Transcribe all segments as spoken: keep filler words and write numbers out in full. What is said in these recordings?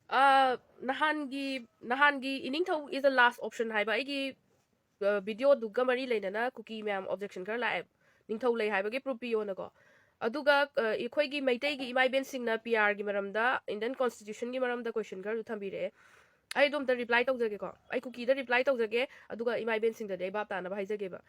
ꯑ, ꯅꯍꯥꯟꯒꯤ ꯅꯍꯥꯟꯒꯤ ꯏꯅꯤꯡꯊꯧ is the last option ꯍꯥꯏꯕ ꯑꯩꯒꯤ ꯚꯤꯗꯤꯑꯣꯗꯨꯒ ꯃꯔꯤ ꯂꯩꯅꯅ ꯀꯨꯀꯤ ꯃꯌꯥꯝ ꯑꯣꯕꯖꯦꯛꯁꯟ ꯈꯔ ꯂꯥꯛꯑꯦ, ꯅꯤꯡꯊꯧ ꯂꯩ ꯍꯥꯏꯕꯒꯤ ꯄ꯭ꯔꯨꯞ ꯄꯤꯌꯣꯅꯀꯣ꯫ ꯑꯗꯨꯒ ꯑ, ꯑꯩꯈꯣꯏꯒꯤ ꯃꯩꯇꯩꯒꯤ ꯏꯃꯥ ꯏꯕꯦꯟꯁꯤꯡꯅ ꯄꯤ ꯑꯥꯔꯒꯤ ꯃꯔꯝꯗ, ꯏꯟꯗꯤꯌꯟ ꯀꯣꯟꯁꯇꯤꯇ꯭ꯌꯨꯁꯟꯒꯤ ꯃꯔꯝꯗ ꯀꯣꯏꯁꯟ ꯈꯔꯁꯨ ꯊꯝꯕꯤꯔꯛꯑꯦ꯫ ꯑꯩ ꯑꯗꯣꯝꯇ ꯔꯤꯄ꯭ꯂꯥꯏ ꯇꯧꯖꯒꯦꯀꯣ, ꯑꯩ ꯀꯨꯀꯤꯗ ꯔꯤꯄ꯭ꯂꯥꯏ ꯇꯧꯖꯒꯦ, ꯑꯗꯨꯒ ꯏꯃꯥ ꯏꯕꯦꯟꯁꯤꯡꯗꯗꯤ ꯑꯩ ꯚꯥꯞ ꯇꯥꯅꯕ ꯍꯥꯏꯖꯒꯦꯕ꯫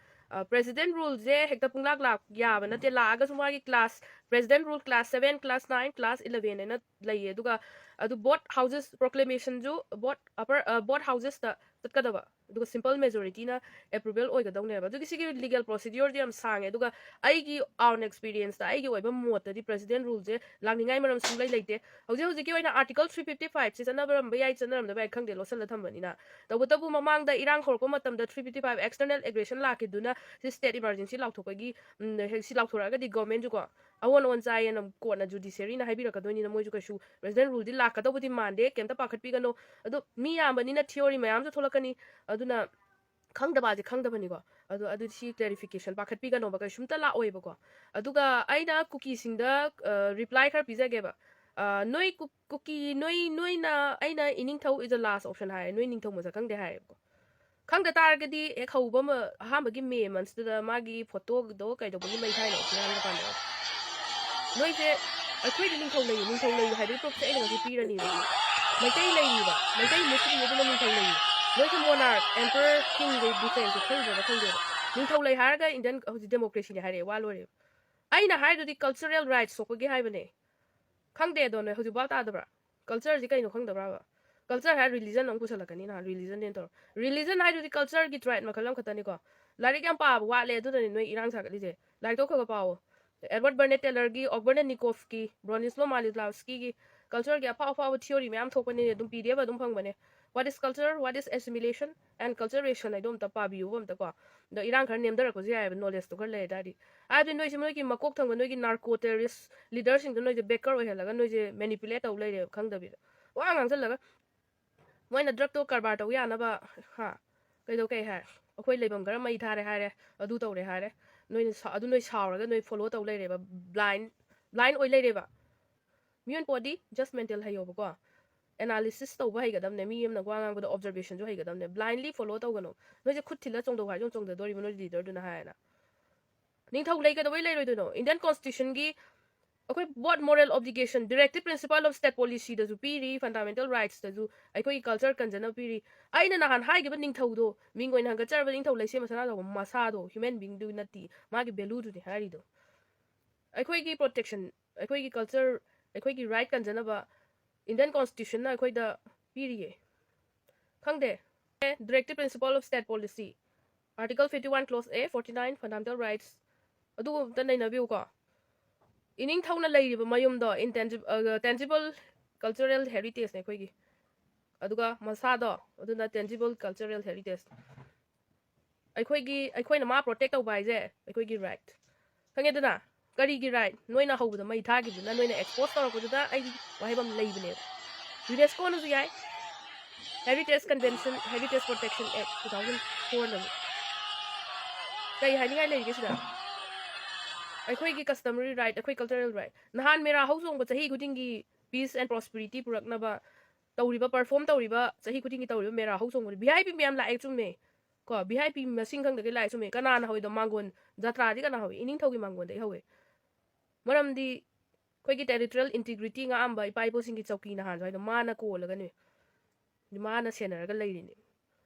ꯄ꯭ꯔꯦꯁꯤꯗꯦꯟ ꯔꯨꯜꯁꯦ ꯍꯦꯛꯇ ꯄꯨꯡꯂꯥꯛ ꯂꯥꯛ ꯌꯥꯕ ꯅꯠꯇꯦ, ꯂꯥꯛꯑꯒꯁꯨ ꯃꯥꯒꯤ class, president rule class seven, class nine, class eleven ꯍꯥꯏꯅ ꯂꯩꯌꯦ꯫ ꯑꯗꯨꯒ ꯑꯗꯨ ꯕꯣꯠ ꯍꯥꯎꯁꯦꯁ ꯄ꯭ꯔꯣꯀ꯭ꯂꯦꯃꯦꯁꯟꯁꯨ ꯕꯣꯠ ꯑꯄꯔ ꯕꯣꯠ ꯍꯥꯎꯁꯦꯁꯇ ꯆꯠꯀꯗꯕ, ꯑꯗꯨꯒ ꯁꯤꯝꯄꯜ ꯃꯦꯖꯣꯔꯤꯇꯤꯅ ꯑꯦꯄ꯭ꯔꯨꯚꯦꯜ ꯑꯣꯏꯒꯗꯧꯅꯦꯕ꯫ ꯑꯗꯨꯒꯤ ꯁꯤꯒꯤ ꯂꯤꯒꯦꯜ ꯄ꯭ꯔꯣꯁꯤꯗ꯭ꯌꯣꯔꯗꯤ ꯌꯥꯝ ꯁꯥꯡꯉꯦ꯫ ꯑꯗꯨꯒ ꯑꯩꯒꯤ ꯑꯥꯎꯟ ꯑꯦꯛꯁꯄꯤꯔꯤꯌꯦꯟꯁꯇ, ꯑꯩꯒꯤ ꯑꯣꯏꯕ ꯃꯣꯠꯇꯗꯤ ꯄ꯭ꯔꯦꯁꯤꯗꯦꯟ ꯔꯨꯜꯁꯦ ꯂꯥꯛꯅꯤꯡꯉꯥꯏ ꯃꯔꯝ ꯁꯨꯡꯂꯩ ꯂꯩꯇꯦ꯫ ꯍꯧꯖꯤꯛ ꯍꯧꯖꯤꯛꯀꯤ ꯑꯣꯏꯅ ꯑꯥꯔꯇꯤꯀꯜ ꯊ꯭ꯔꯤ ꯐꯤꯐꯇꯤ ꯐꯥꯏꯚꯁꯦ ꯆꯠꯅꯔꯝꯕ ꯌꯥꯏ, ꯆꯠꯅꯔꯝꯗꯕ ꯌꯥꯏ, ꯈꯪꯗꯦ, ꯂꯣꯠꯁꯤꯜꯂ ꯊꯝꯕꯅꯤꯅ꯫ ꯇꯧꯕꯇꯕꯨ ꯃꯃꯥꯡꯗ ꯏꯔꯥꯡ ꯍꯧꯔꯛꯄ ꯃꯇꯝꯗ ꯊ꯭ꯔꯤ ꯐꯤꯐꯇꯤ ꯐꯥꯏꯚ ꯑꯦꯛꯁꯇꯔꯅꯦꯜ ꯑꯦꯒ꯭ꯔꯦꯁꯟ ꯂꯥꯛꯈꯤꯗꯨꯅ ꯁꯤ ꯁ꯭ꯇꯦꯠ ꯏꯃꯥꯔꯖꯦꯟꯁꯤ ꯂꯥꯎꯊꯣꯛꯄꯒꯤ, ꯎꯝ, ꯁꯤ ꯂꯥꯎꯊꯣꯔꯛꯑꯒꯗꯤ ꯒꯣꯔꯃꯦꯟꯁꯨꯀꯣ ꯑꯑꯣꯟ ꯑꯑꯣꯟ ꯆꯥꯏꯌꯦꯅ ꯀꯣꯟꯅ ꯖꯨꯗꯤꯁꯤꯌꯔꯤꯅ ꯍꯥꯏꯕꯤꯔꯛꯀꯗꯣꯏꯅꯤꯅ, ꯃꯣꯏꯁꯨ ꯀꯩꯁꯨ ꯄ꯭ꯔꯦꯁꯤꯗꯦꯟ ꯔꯨꯜꯗꯤ ꯂꯥꯛꯀꯗꯧꯕꯗꯤ ꯃꯥꯟꯗꯦ, ꯀꯩꯝꯇ ꯄꯥꯈꯠꯄꯤꯒꯅꯨ꯫ ꯑꯗꯣ ꯃꯤ ꯌꯥꯝꯕꯅꯤꯅ ꯊꯤꯑꯣꯔꯤ ꯃꯌꯥꯝꯁꯨ ꯊꯣꯛꯂꯛꯀꯅꯤ, ꯑꯗꯨꯅ ꯈꯪꯗꯕꯁꯦ ꯈꯪꯗꯕꯅꯤꯀꯣ꯫ ꯑꯗꯣ ꯑꯗꯨ ꯁꯤ ꯀ꯭ꯂꯦꯔꯤꯐꯤꯀꯦꯁꯟ ꯄꯥꯈꯠꯄꯤꯒꯅꯣꯕ, ꯀꯩꯁꯨꯝꯇ ꯂꯥꯛꯑꯣꯏꯕꯀꯣ꯫ ꯑꯗꯨꯒ ꯑꯩꯅ ꯀꯨꯀꯤꯁꯤꯡꯗ ꯔꯤꯄ꯭ꯂꯥꯏ ꯈꯔ ꯄꯤꯖꯒꯦꯕ꯫ ꯑ, ꯅꯣꯏ ꯀꯨ- ꯀꯨꯀꯤ, ꯅꯣꯏ, ꯅꯣꯏꯅ, ꯑꯩꯅ ꯏꯅꯤꯡꯊꯧ is the last option ꯍꯥꯏꯔꯦ, ꯅꯣꯏ ꯅꯤꯡꯊꯧ ꯃꯁꯛ ꯈꯪꯗꯦ ꯍꯥꯏꯔꯦꯕꯀꯣ꯫ ꯈꯪꯗ ꯇꯥꯔꯒꯗꯤ ꯍꯦꯛ ꯍꯧꯕ ꯑꯃ, ꯑꯍꯥꯟꯕꯒꯤ ꯃꯦ ꯃꯟꯁꯇꯨꯗ ꯃꯥꯒꯤ ꯐꯣꯇꯣꯗꯣ ꯀꯩꯗꯧꯕꯒꯤ ꯃꯩ ꯊꯥꯏꯅꯣ ꯁꯤ ꯍꯥꯏꯕ ꯀꯥꯟꯗ, ꯅꯣꯏꯁꯦ ꯑꯩꯈꯣꯏꯗ ꯅꯤꯡꯊꯧ ꯂꯩꯌꯦ, ꯅꯤꯡꯊꯧ ꯂꯩꯌꯦ ꯍꯥꯏꯕꯒꯤ ꯄ꯭ꯔꯨꯐꯁꯦ ꯑꯩꯅ ꯉꯁꯤ ꯄꯤꯔꯅꯤꯕ꯫ ꯃꯩꯇꯩ ꯂꯩꯔꯤꯕ, ꯃꯩꯇꯩ ꯃꯨꯠꯇ꯭ꯔꯤ, ꯑꯗꯨꯅ ꯅꯤꯡꯊꯧ ꯂꯩꯌꯦ꯫ ꯅꯣꯏꯁꯦ ꯃꯣꯅꯥꯔꯛ, ꯑꯦꯝꯄꯔꯔ, ꯀꯤꯡꯒꯤ ꯗꯤꯐꯦꯟꯁꯁꯦ ꯈꯪꯗ꯭ꯔꯕ ꯈꯪꯗꯦꯕ꯫ ꯅꯤꯡꯊꯧ ꯂꯩ ꯍꯥꯏꯔꯒ ꯏꯟꯗꯤꯌꯟ ꯍꯧꯖꯤꯛ ꯗꯦꯃꯣꯀ꯭ꯔꯦꯁꯤꯅꯦ ꯍꯥꯏꯔꯛꯑꯦ, ꯋꯥ ꯂꯣꯏꯔꯦ꯫ ꯑꯩꯅ ꯍꯥꯏꯗꯨꯗꯤ ꯀꯜꯆꯔꯦꯜ ꯔꯥꯏꯠꯁ ꯁꯣꯛꯄꯒꯤ ꯍꯥꯏꯕꯅꯦ꯫ ꯈꯪꯗꯦ ꯑꯗꯣ, ꯅꯣꯏ ꯍꯧꯖꯤꯛ ꯚꯥꯞ ꯇꯥꯗꯕ꯭ꯔꯥ? ꯀꯜꯆꯔꯁꯤ ꯀꯩꯅꯣ ꯈꯪꯗꯕ꯭ꯔꯥꯕ? ꯀꯜꯆꯔ ꯍꯥꯏꯔ ꯔꯤꯂꯤꯖꯟ ꯑꯃꯨꯛ ꯄꯨꯁꯜꯂꯛꯀꯅꯤ, ꯅꯍꯥꯟ ꯔꯤꯂꯤꯖꯟꯅꯦꯅ ꯇꯧꯔ꯫ ꯔꯤꯂꯤꯖꯟ ꯍꯥꯏꯗꯨꯗꯤ ꯀꯜꯆꯔꯒꯤ ꯇ꯭ꯔꯥꯏꯠ ꯃꯈꯜ ꯑꯃꯈꯛꯇꯅꯤꯀꯣ꯫ ꯂꯥꯏꯔꯤꯛ ꯌꯥꯝ ꯄꯥꯕ ꯋꯥꯠꯂꯦ, ꯑꯗꯨꯅꯅꯦ ꯅꯣꯏ ꯏꯔꯥꯡ ꯁꯥꯒꯠꯂꯤꯁꯦ꯫ ꯂꯥꯏꯔꯤꯛꯇꯣ ꯈꯔ ꯈꯔ ꯄꯥꯎꯑꯣ꯫ ꯑꯦꯗꯋꯥꯔꯗ ꯕꯔꯅꯦꯠ ꯇꯦꯂꯔꯒꯤ, ꯑꯣꯒꯕꯔꯅꯦꯠ ꯅꯤꯀꯣꯐꯀꯤ, ꯕ꯭ꯔꯣꯅꯤꯁꯂꯣ ꯃꯥꯂꯤꯁꯂꯥꯚꯁꯀꯤꯒꯤ ꯀꯜꯆꯔꯒꯤ ꯑꯐꯥꯎ ꯑꯐꯥꯎꯕ ꯊꯤꯑꯣꯔꯤ ꯃꯌꯥꯝ ꯊꯣꯛꯄꯅꯦ, ꯑꯗꯨꯝ ꯄꯤ ꯗꯤ ꯑꯦꯐ ꯑꯗꯨꯝ ꯐꯪꯕꯅꯦ꯫ What is culture, what is assimilation and culturation ꯍꯥꯏꯗꯣ ꯑꯝꯇ ꯄꯥꯕꯤꯌꯨꯕ ꯑꯝꯇꯀꯣ꯫ ꯑꯗꯣ ꯏꯔꯥꯡ ꯈꯔ ꯅꯦꯝꯊꯔꯛꯄꯁꯨ ꯌꯥꯏꯑꯕ, ꯅꯣꯂꯦꯖꯇꯣ ꯈꯔ ꯂꯩꯔ ꯇꯥꯔꯗꯤ꯫ ꯍꯥꯏꯕꯗꯤ ꯅꯣꯏꯁꯦ ꯅꯣꯏꯒꯤ ꯃꯀꯣꯛ ꯊꯪꯕ ꯅꯣꯏꯒꯤ ꯅꯥꯔꯀꯣ ꯇꯦꯔꯣꯔꯤꯁ ꯂꯤꯗꯔꯁꯤꯡꯗꯣ ꯅꯣꯏꯁꯦ ꯕꯦꯀꯔ ꯑꯣꯏꯍꯜꯂꯒ ꯅꯣꯏꯁꯦ ꯃꯦꯅꯤꯄꯨꯂꯦꯠ ꯇꯧ ꯂꯩꯔꯦꯕ ꯈꯪꯗꯕꯤꯗ꯫ ꯋꯥ ꯉꯥꯡꯁꯜꯂꯒ ꯃꯣꯏꯅ ꯗ꯭ꯔꯒꯇꯣ ꯀꯔꯕꯥꯔ ꯇꯧ ꯌꯥꯅꯕ, ꯍꯥ, ꯀꯩꯗꯧ ꯀꯩ ꯍꯥꯏ? ꯑꯩꯈꯣꯏ ꯂꯩꯐꯝ ꯈꯔ ꯃꯩ ꯊꯥꯔꯦ ꯍꯥꯏꯔꯦ, ꯑꯗꯨ ꯇꯧꯔꯦ ꯍꯥꯏꯔꯦ꯫ ꯅꯣꯏꯅ ꯁꯥ-, ꯑꯗꯨ ꯅꯣꯏ ꯁꯥꯎꯔꯒ ꯅꯣꯏ ꯐꯣꯂꯣ ꯇꯧ ꯂꯩꯔꯦꯕ, ꯕ꯭ꯂꯥꯏꯟ, ꯕ꯭ꯂꯥꯏꯟ ꯑꯣꯏ ꯂꯩꯔꯦꯕ꯫ ꯃꯤꯑꯣꯟ ꯄꯣꯠꯇꯤ ꯖꯁꯃꯦꯟꯇꯦꯜ ꯍꯩꯌꯣꯕꯀꯣ꯫ ꯑꯦꯅꯥꯂꯤꯁꯤꯁ ꯇꯧꯕ ꯍꯩꯒꯗꯕꯅꯦ, ꯃꯤ ꯑꯃꯅ ꯋꯥ ꯉꯥꯡꯕꯗ ꯑꯣꯕꯖꯔꯕꯦꯁꯟꯁꯨ ꯍꯩꯒꯗꯕꯅꯦ꯫ ꯕ꯭ꯂꯥꯏꯟꯂꯤ ꯐꯣꯂꯣ ꯇꯧꯒꯅꯨ꯫ ꯅꯣꯏꯁꯦ ꯈꯨꯠ ꯊꯤꯜꯂ ꯆꯣꯡꯗꯧ ꯍꯥꯏꯔꯁꯨ ꯆꯣꯡꯗꯗꯣꯔꯤꯕ ꯅꯣꯏ ꯂꯤꯗꯔꯗꯨꯅ ꯍꯥꯏꯅ꯫ ꯅꯤꯡꯊꯧ ꯂꯩ ꯀꯩꯗꯧꯕꯩ ꯂꯩꯔꯣꯏꯗꯣꯏꯅꯣ? ꯏꯟꯗꯤꯌꯟ ꯀꯣꯟꯁꯇꯤꯇ꯭ꯌꯨꯁꯟꯒꯤ ꯑꯩꯈꯣꯏ what moral obligation, directive principle of state policyꯗꯁꯨ ꯄꯤꯔꯤ, ꯐꯟꯗꯥꯃꯦꯟꯇꯦꯜ ꯔꯥꯏꯠꯁꯇꯁꯨ ꯑꯩꯈꯣꯏꯒꯤ ꯀꯜꯆꯔ ꯀꯟꯖꯅꯕ ꯄꯤꯔꯤ꯫ ꯑꯩꯅ ꯅꯍꯥꯟ ꯍꯥꯏꯈꯤꯕ ꯅꯤꯡꯊꯧꯗꯣ, ꯃꯤꯡ ꯑꯣꯏꯅ ꯍꯪꯒꯠꯆꯔꯕ ꯅꯤꯡꯊꯧ ꯂꯩꯁꯦꯝꯕ ꯁꯅꯥꯖꯥꯎꯕ ꯃꯁꯥꯗꯣ ꯍ꯭ꯌꯨꯃꯦꯟ ꯕꯤꯡꯗꯨ ꯅꯠꯇꯦ, ꯃꯥꯒꯤ ꯚꯦꯂꯨꯗꯨꯅꯦ ꯍꯥꯏꯔꯤꯗꯣ꯫ ꯑꯩꯈꯣꯏꯒꯤ ꯄ꯭ꯔꯣꯇꯦꯛꯁꯟ, ꯑꯩꯈꯣꯏꯒꯤ ꯀꯜꯆꯔ, ꯑꯩꯈꯣꯏꯒꯤ ꯔꯥꯏꯠ ꯀꯟꯖꯅꯕ ꯏꯟꯗꯤꯌꯟ ꯀꯣꯟꯁꯇꯤꯇ꯭ꯌꯨꯁꯟꯅ ꯑꯩꯈꯣꯏꯗ ꯄꯤꯔꯤꯌꯦ꯫ ꯈꯪꯗꯦ꯫ Directive principle of state policy, Article fifty one clause A, forty nine fundamental rights, ꯑꯗꯨꯒꯨꯝꯕ ꯑꯝꯇ ꯅꯩꯅꯕꯤꯌꯨꯀꯣ꯫ ꯏꯅꯤꯡꯊꯧꯅ ꯂꯩꯔꯤꯕ ꯃꯌꯨꯝꯗꯣ intangible, tangible cultural heritageꯅꯦ ꯑꯩꯈꯣꯏꯒꯤ꯫ ꯑꯗꯨꯒ ꯃꯁꯥꯗꯣ, ꯑꯗꯨꯅ tangible cultural heritage꯫ ꯑꯩꯈꯣꯏꯒꯤ, ꯑꯩꯈꯣꯏꯅ ꯃꯥ ꯄ꯭ꯔꯣꯇꯦꯛ ꯇꯧꯕ ꯍꯥꯏꯁꯦ ꯑꯩꯈꯣꯏꯒꯤ ꯔꯥꯏꯠ꯫ ꯈꯪꯉꯦꯗꯅ? ꯀꯔꯤꯒꯤ ꯔꯥꯏꯠ? ꯅꯣꯏꯅ ꯍꯧꯕꯗ ꯃꯩ ꯊꯥꯈꯤꯕꯗꯨꯅ, ꯅꯣꯏꯅ ꯑꯦꯛꯁꯄꯣꯖ ꯇꯧꯔꯛꯄꯗꯨꯗ ꯑꯩꯒꯤ ꯋꯥꯍꯩꯐꯝ ꯂꯩꯕꯅꯦꯕ꯫ ꯌꯨꯅꯦꯁꯀꯣꯅꯁꯨ ꯌꯥꯏ꯫ Heritage Convention, Heritage Protection Act two thousand fourꯗꯁꯨ꯫ ꯀꯩ ꯍꯥꯏꯅꯤꯡꯉꯥꯏ ꯂꯩꯔꯤꯒꯦ ꯁꯤꯗ? ꯑꯩꯈꯣꯏꯒꯤ customary right, ꯑꯩꯈꯣꯏ cultural right꯫ ꯅꯍꯥꯟ ꯃꯦꯔꯥ ꯍꯧ ꯆꯣꯡꯕ ꯆꯍꯤ ꯈꯨꯗꯤꯡꯒꯤ peace and prosperity ꯄꯨꯔꯛꯅꯕ ꯇꯧꯔꯤꯕ, ꯄꯔꯐꯣꯔꯝ ꯇꯧꯔꯤꯕ, ꯆꯍꯤ ꯈꯨꯗꯤꯡꯒꯤ ꯇꯧꯔꯤꯕ ꯃꯦꯔꯥ ꯍꯧ ꯆꯣꯡꯕꯗ ꯚꯤ ꯑꯥꯏ ꯄꯤ ꯃꯌꯥꯝ ꯂꯥꯛꯑꯦ, ꯆꯨꯝꯃꯦ꯫ ꯀꯣ, ꯚꯤ ꯑꯥꯏ ꯄꯤ ꯃꯁꯤꯡ ꯈꯪꯗꯒꯩ ꯂꯥꯛꯑꯦ, ꯆꯨꯝꯃꯦ꯫ ꯀꯅꯥꯅ ꯍꯧꯋꯤꯗꯣ? ꯃꯥꯡꯒꯣꯟ ꯖꯇ꯭ꯔꯥꯗꯤ ꯀꯅꯥ ꯍꯧꯋꯤ? ꯏꯅꯤꯡꯊꯧꯒꯤ ꯃꯥꯡꯒꯣꯟꯗꯒꯤ ꯍꯧꯋꯦ꯫ ꯃꯔꯝꯗꯤ ꯑꯩꯈꯣꯏꯒꯤ territorial integrity ꯉꯥꯛꯑꯝꯕ ꯏꯄꯥ ꯏꯄꯨꯁꯤꯡꯒꯤ ꯆꯧꯀꯤ ꯅꯍꯥꯟꯁꯨ ꯍꯥꯏꯗꯣ ꯃꯥꯅ ꯀꯣꯜꯂꯒꯅꯦ, ꯃꯥꯅ ꯁꯦꯟꯅꯔꯒ ꯂꯩꯔꯤꯅꯦ꯫